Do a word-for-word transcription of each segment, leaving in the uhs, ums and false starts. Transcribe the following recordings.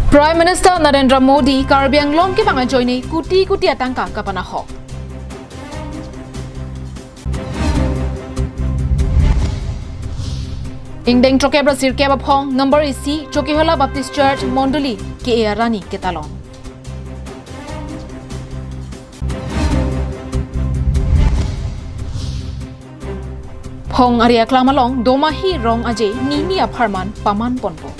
Prime Minister Narendra Modi Karbi Anglong kevang ajoine kuti kuti atangka kapanahok. Ingdeng throkkep ra sirkep aphong number isi Chokihola Baptist Church Mondoli ke-e arani ketalon. Phong ari aklam along Domahi Rong Aje nini apharman paman ponpo.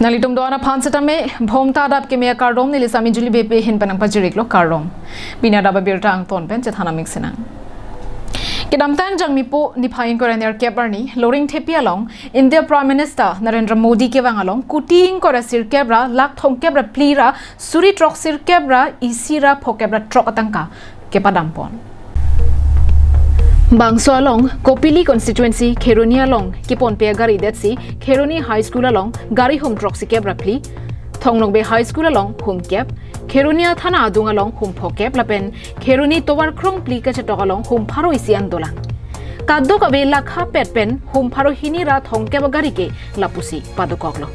Nanglitum do-an aphan setame Bhomta adap keme akardom neli Sami Juli Beypi ahin pen nangpajir-iklo, kardom. Pini adap abirta angton pen chethan amik sinang. Kedamtang Jangmipo niphai ingkoi ra nerkep arni Loringthepi along India Prime Minister Narendra Modi kevang along kuti ingkoi ra sirkep ra lakh thomkep ra phli ra suri throksirkep ra isi ra phokep ra throk atangka kepadam pon. Bangso along Kopili constituency Kheroni along keponpe agari detsi Kheroni High School along gari hum throksikep ra phli, Thong Nokbe High School along hum kep, Kheroni athana adung along hum phokep lapen Kheroni tovar krongphli kachetok along hum pharo isi an dolang. Kadokave lakha pet pen hum pharo hini ra thomkep agari ke lapusi padokoklo.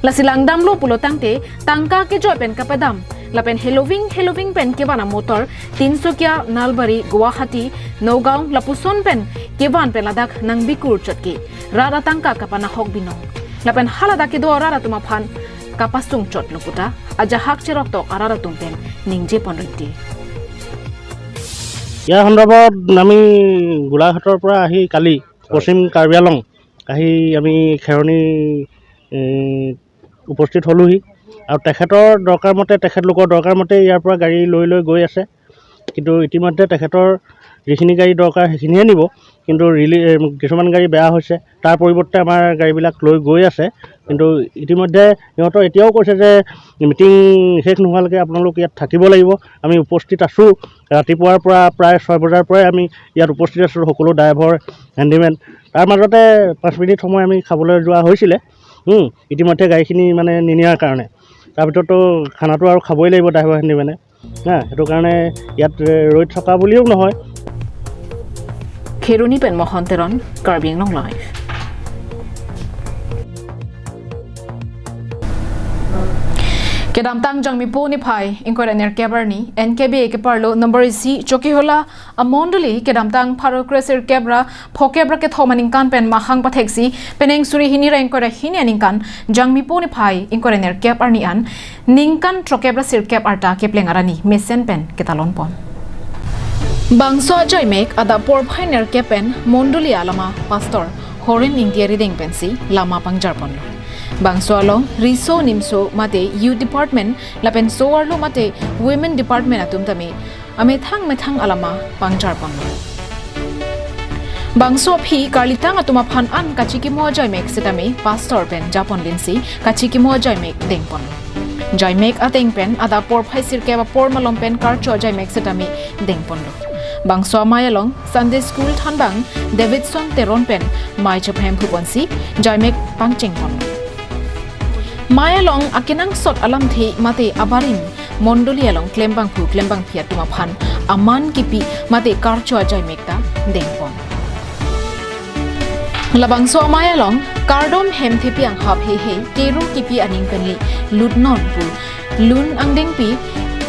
Lasi langdamlo pulo tangte tangka kejoi pen kapadam lapen heloving heloving pen kevan amotor Tinsukia, Nalbari, Guwahati, Nagaon lapuson pen kevan pen ladak nangbikur chot ke rat atangka kapanahok binong. Lapen haladak kedo arat atum aphan kapasung chotlo puta ajahak cheroktok arat atum pen ningje pon rinti. ইয়াৰ সন্দৰ্ভত আমি গোলাঘাটৰ পৰা আহি কালি পশ্চিম কাৰ্বি আংলং আহি আমি খেৰণি, এ, উপস্থিত হ'লোহি। আৰু তেখেতৰ দৰকাৰ মতে, তেখেতলোকৰ দৰকাৰ মতে ইয়াৰ পৰা গাড়ী লৈ লৈ গৈ আছে। কিন্তু ইতিমধ্যে তেখেতৰ যিখিনি গাড়ী দৰকাৰ সেইখিনিহে নিব, কিন্তু ৰিলি-, এ, কিছুমান গাড়ী বেয়া হৈছে, তাৰ পৰিৱৰ্তে আমাৰ গাড়ীবিলাক লৈ গৈ আছে। কিন্তু ইতিমধ্যে সিহঁতৰ এতিয়াও কৈছে যে মিটিং শেষ নোহোৱালৈকে আপোনালোক ইয়াত থাকিব লাগিব, আমি উপস্থিত আছোঁ। ৰাতিপুৱাৰ পৰা প্ৰায় ছয় বজাৰ পৰাই আমি ইয়াত উপস্থিত আছোঁ, সকলো ড্ৰাইভাৰ, হেণ্ডিমেন। তাৰ মাজতে পাঁচ মিনিট সময় আমি খাবলৈ যোৱা হৈছিলে, হুম, ইতিমধ্যে গাড়ীখিনি মানে নিনিয়াৰ কাৰণে। তাৰ ভিতৰততো খানাটো আৰু খাবই লাগিব ড্ৰাইভাৰ, হেণ্ডিমেনে, হা, সেইটো কাৰণে ইয়াত, এ, ৰৈ থকা বুলিও নহয়। Kheroni pen Mohon Teron, Karbi Anglong Live. Kedamtang Jangmipo niphai ingkoi ra nerkep arni N K B A keparlo number isi Chokihola amondoli kedamtang pharo kresirkep ra phokep ra kethom aningkan pen mahang patheksi penang suri hini ra ingkoi ra hini aningkan Jangmipo niphai ingkoi ra nerkep arni an ningkan throkkep ra sirkep arta kepleng arani mesen pen ketalon pon. Bangso ajaimek adap porphai nerkep pen mondoli alama Pastor Horen Ingti arideng pensi lama pangjar ponlo. Bangso along riso nimso mate Youth Department lapen so-arlo mate Women Department atum tame amethang methang alama pangjar ponlo. Bangso aphi karlitang atum aphan an kachikimo ajaimek setame Pastor pen japon linsi kachikimo ajaimek deng ponlo. Jaimek ateng pen adap porphai sirkep apor malom pen karcho ajaimek setame deng ponlo. Bangso amei along Sunday School thanbang Davidson Teron pen mei chephem phu ponsi jaimek pangcheng ponlo. Mei along akenangsot alamthe mate abarim mondoli along klembangphu klembangphi atum aphan aman kipi mate karcho ajaimek ta deng pon. Labangso amei along kardom hemthepi anghap heihei kero kipi aning penli lutnon pu lun angdengpi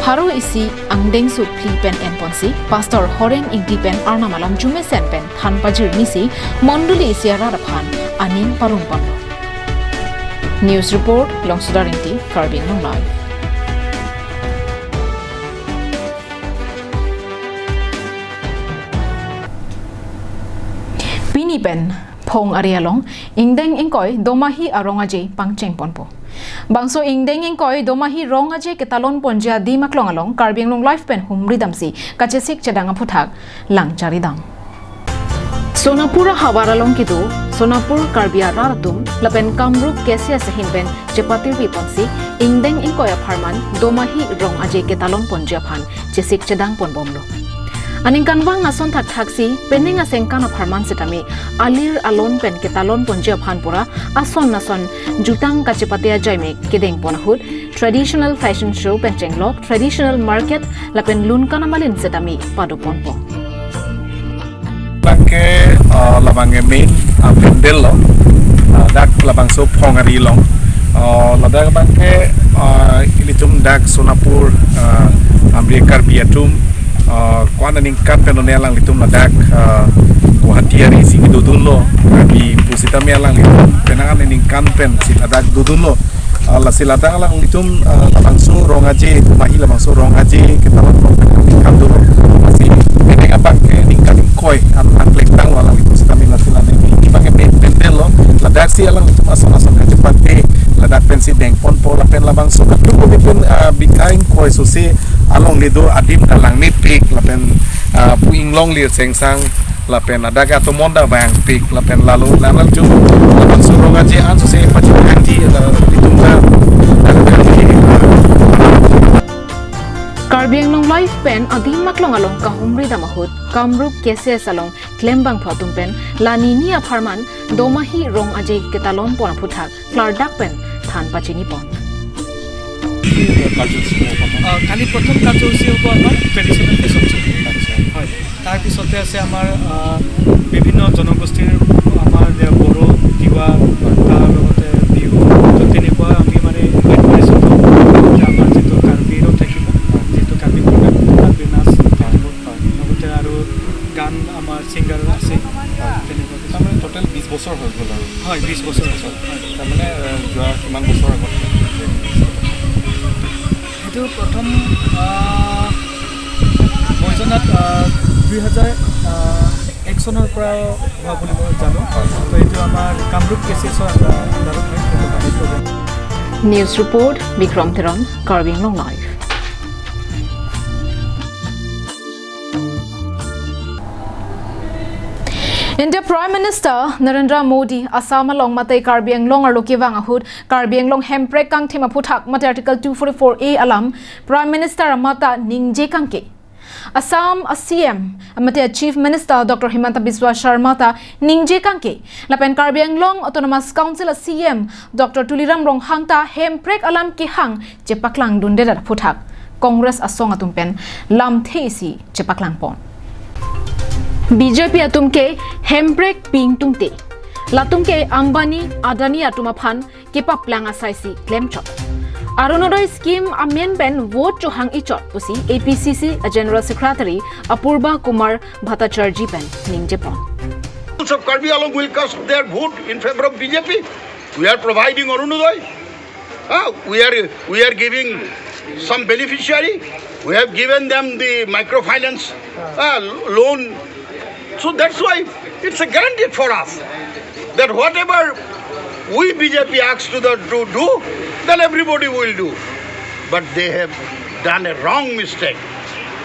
pharo isi angdengso phli pen en ponsi Pastor Horen Ingti pen Arnam alam jumesen pen than pajirnisi mondoli isi arat aphan aning parong ponlo. News report, Longsodar Ingti, Karbi Anglong Live. Pini pen Phong ari along ingdeng ingkoi Domahi arong aje pangcheng ponpo. Bangso ingdeng ingkoi Domahi rong aje ketalon ponji adim aklong along Karbi Anglong Live pen humri damsi kachesik chedang aphuthak lang charidam. Sonapur ahavar along kedo Sonapur Karbi arat atum lapen Kamrup K C S ahin pen chepatirpi ponsi ingdeng ingkoi apharman Domahi rong aje ketalon ponji aphan chesik chedang ponbomlo. Aningkanvang ason thakthaksi penang asengkan apharman setame alir alon pen ketalon ponji aphan pura ason ason jutang kachepate ajaimek kedeng pon ahut traditional fashion show pen chenglok traditional market lapen lun kanamalin setame pado ponpo. Bangke, uh, labangke main, uh, pandal lo. dak labangso Phongari along. Uh, ladak abangke, uh, ilitum dak Sonapur, uh, Amri Karbi atum, uh, ko-an aningkan pen one alanglitum ladak, uh, Guwahati arisi kedodunlo, Karbi pusitame alanglitum penang aningkan pensi ladak dodunlo. Uh, lasi ladak alanglitum, uh, labangso Rong Aje, Mahi labangso Rong Aje ketalon aningkan dolo. Lasi penang abangke aningkan ingkoi an nangplektanglo alanglitum sitame, lasi la neli abangke pen pendel lo. Ladaksi alanglitum ason ason kachepate, ladak pensi dengponpo, lapen labangso katu kuli pen, ah, bika ingkoi sose alongle do adim ta langmepik, lapen, ah, pu inglonglir sengsang, lapen ladak atomon ta vangpik, lapen lalo lanal jum labangso Rong Aje an sose pachethangji, ah, itum ta, ah, Karbi Anglong Live pen adim aklong along kahumri dam ahut Kamrup K C S along klembangphu atum pen la nini apharman Domahi Rong Aje ketalonpon aphuthak klardak pen than pachinipon. কাৰ্যসূচী হ'ব আমাৰ। আহ, কালি প্ৰথম কাৰ্যসূচী হ'ব আমাৰ traditional fashion show'. আচ্ছা। হয়, তাৰ পিছতে আছে আমাৰ, আহ, বিভিন্ন জনগোষ্ঠীৰ, আমাৰ যে বড়ো, তিৱা, তাৰ লগতে বিহু, তো তেনেকুৱা আমি মানে ইনভাইট কৰিছোঁ। লগতে আমাৰ যিটো কাৰ্বিৰো থাকিব, যিটো কাৰ্বি প্ৰগ্ৰাম, কাৰ্বি নাচ থাকিব। হয়। লগতে আৰু গান আমাৰ ছিংগাৰ আছে, তেনেকুৱা কিছুমান। তাৰমানে টোটেল বিশ বছৰ হৈ গ'ল আৰু। হয়, বিশ বছৰ হৈ গ'ল। হয়। তাৰমানে, এ, যোৱা কিমান বছৰ আগত? সেইটো প্ৰথম, আহ, মই জনাত, আহ, দুই হাজাৰ, আহ, এক চনৰ পৰা হোৱা বুলি মই জানো। তো এইটো আমাৰ কামৰূপ কে চি এছৰ আণ্ডাৰত হয়, সেইটো বাণিজ্য bank. News report, Bikram Teron, Karbi Anglong Live. India Prime Minister Narendra Modi Assam along mate Karbi Anglong arlo kevang ahut Karbi Anglong hemprek kangthim aphuthak mate Article two forty-four A alam Prime Minister amat ta ningje kangke. Assam a C M mate a Chief Minister Doctor Himanta Biswa Sarma ta ningje kangke. Lapen Karbi Anglong Autonomous Council a C M Doctor Tuliram Ronghang ta hemprek alam kehang chepaklangdundedet aphuthak Congress asong atum pen lamthe isi chepaklangpon. B J P atum ke hemprek ping tungte, latum ke Ambani, Adani atum aphan kepaplang asai si klemchot. Arunodoi scheme amen pen vote chohang ichot pusi A P C C a General Secretary Apurba Kumar Bhattacharjee pen ningjepon. Of Karbi Anglong will cast their vote in favor of B J P. We are providing Arunodoi. Ah, we are, we are giving some beneficiary. We have given them the microfinance, ah, loan. So that's why it's a guarantee for us that whatever we B J P asks to the, to do, then everybody will do. But they have done a wrong mistake.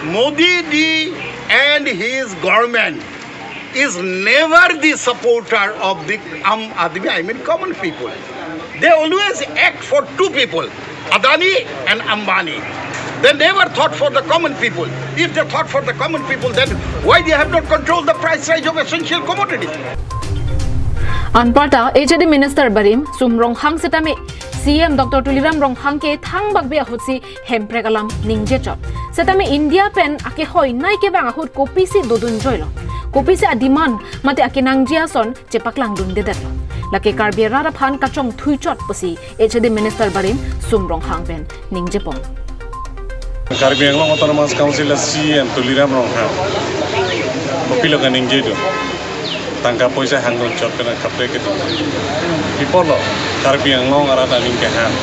Modi ji and his government is never the supporter of the Aam Aadmi, I mean common people. They always act for two people, Adani and Ambani. They never thought for the common people. If they thought for the common people, then why they have not controlled the price rise of essential commodities? Anparta H A D Minister barim Sum Ronghang setame C M Doctor Tuliram Ronghang ke thangbakbe ahutsi hemprek alam ningjechot. Setame India pen akehoi nai kevang ahut kopisi dodun joilo, kopisi a-demand mate akenangji ason chepaklangdundedetlo. Lake Karbi arat aphan kachongthuichot pusi H A D Minister barim Sum Ronghang pen ningjepon. Karbi Anglong Autonomous Council a C M Tuliram Ronghang kopilo kaningjedun? Tangka poisa hangdun chot pen kaprek kedun. Pi apotlo Karbi Anglong arat aning kehang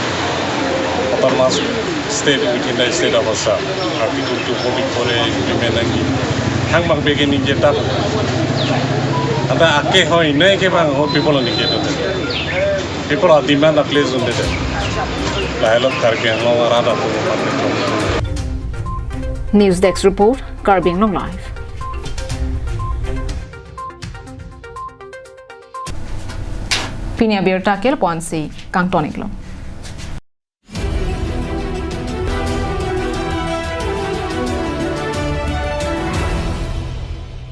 Autonomous State within the State of Assam, Article two forty-four A implement nangji, thangbakbe ke ningje tap. Anta akehoi nai kevang ahut pi apotlo ningjedun? Pi apotlo a-demand a-place dunde? Lahelo Karbi Anglong arat atum. News Desk Report, Karbi Anglong Live. Pini abirta ke lapu-ansi kangton-iklo.